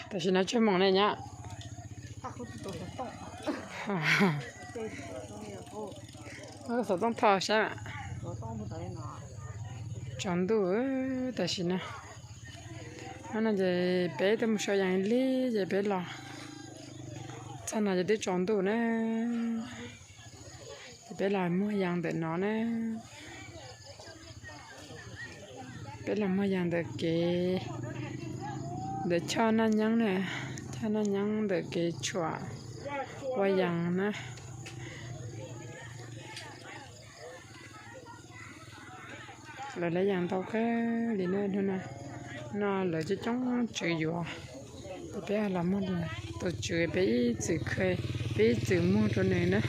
Tam sim no tsawg moos ne nyab? Xov tooj tho saib. Tsaus ntuj tam sim no. Hnub no ces peb twb mus sau yas lig ces peb los txog no ces twb tsaus ntuj na. Ces peb los muag yas ntawm no na. Peb los muag yas ntawm kev, ntawm choj naj nyeeb na, choj naj nyeeb ntawm kev tshuam ua yas na. Lawv lav yas ntau kawg li na hnub no, no lawv coob coob tswv yuav. Ces peb los muag tus tswv peb ib txwm kha, peb ib txwm muag rau nws na,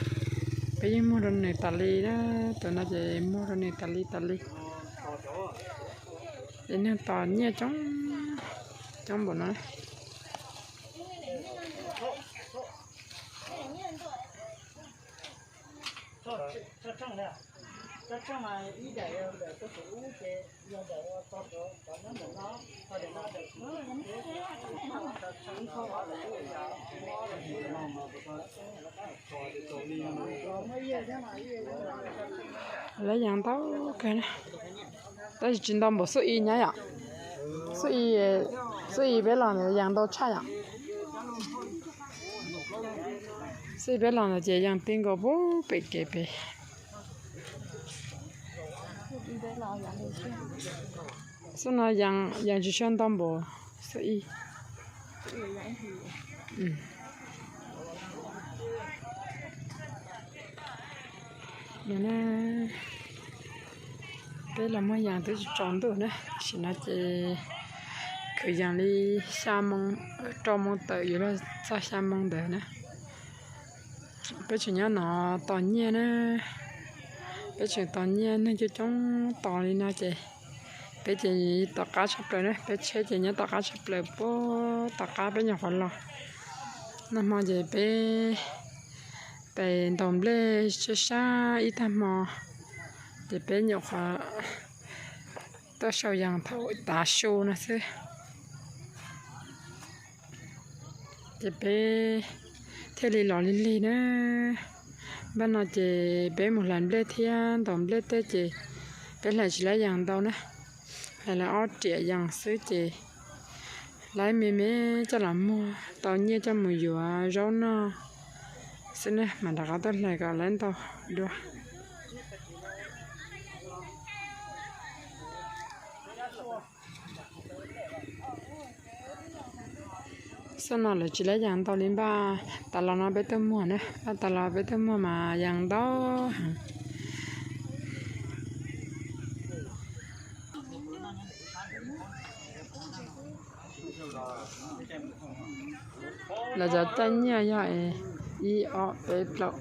peb yeej muag rau nws tas li na, tus no ces muag rau nws tas li tas li. Ces neeg tos nyiaj coob, coob npaum no. Lav yas ntau kawg na, tab sis tsis ntau npaum xub i nyab yom. Xub i, xub i peb los ntawd yas ntau tshaj yom. Xub i peb los ntawd ces yas ti nkaus pem kev pem. Xub no yas tsis tshua ntau npaum xub i. Peb los muag yas twb tsaus ntuj na, tam sim no ces kwv yees li xya moo, rau moo tawm yuav luag txog xya moo ntawd na. Peb tseem nyob no tos nyiaj na, peb tseem tos nyiaj, neeg coob coob tos li no ces peb ces tom qab tshaj plaws na, peb tsheb ces nyob tom qab tshaj plaws puag tom qab peb nyuam qhuav los. Nag hmo ces peb tais ntaus nplej sab sab ib tag hmo, ces peb nyuam qhuav tuaj sau yas thaum tav su no xwb. Ces peb thiaj li los lig lig na. Npaj no ces peb mus hlais nplej thiab ntaus nplej tej ces peb hlais tsis laib yas ntau na, hlais li ob riam yas xwb ces laib me me coj los muag tau nyiaj coj mus yuav zaub noj xwb na, mam rov qab tuaj hlais kom laib ntau dua. Xub no lawv tsis laib yas ntau li npaj tas los no peb tuaj muag na, npaj tas los peb tuaj muag mas yas ntau heev. Lawv cov caij nyiaj yog ib ob peb plaub,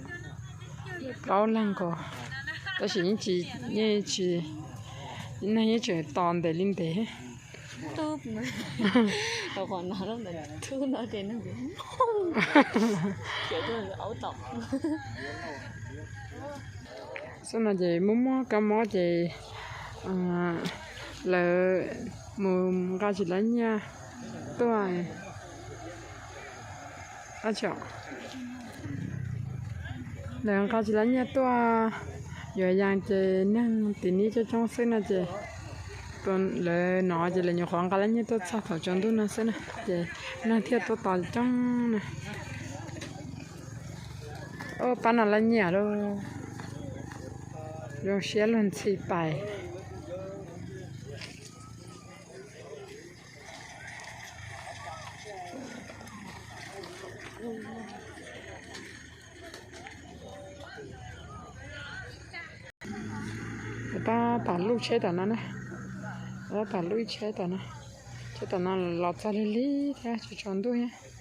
plaub leeg nkaus, tab sis yeej tsis, yeej tsis, neeg yeej tseem tos ntev li ntev. Xub no ces muaj muaj kab mob ces lawv mus nqa tsis laib nyiaj tuaj. Lawv nqa tsis laib nyiaj tuaj yuav yas ces neeg tim ni coob coob xwb no ces lawv no ces lawv nyuam qhuav nqa laib nyiaj tuaj txog thaum tsaus ntuj no xwb na ces neeg thiaj tuaj tos coob na. Pab no laib nyiaj lauj, zoo siab luag ntxhi pais. Tab tom lub tsheb tom no na, tab tom lub ib tsheb tom no, tsheb tom no los txog lig lig thiab tsaus ntuj thiab.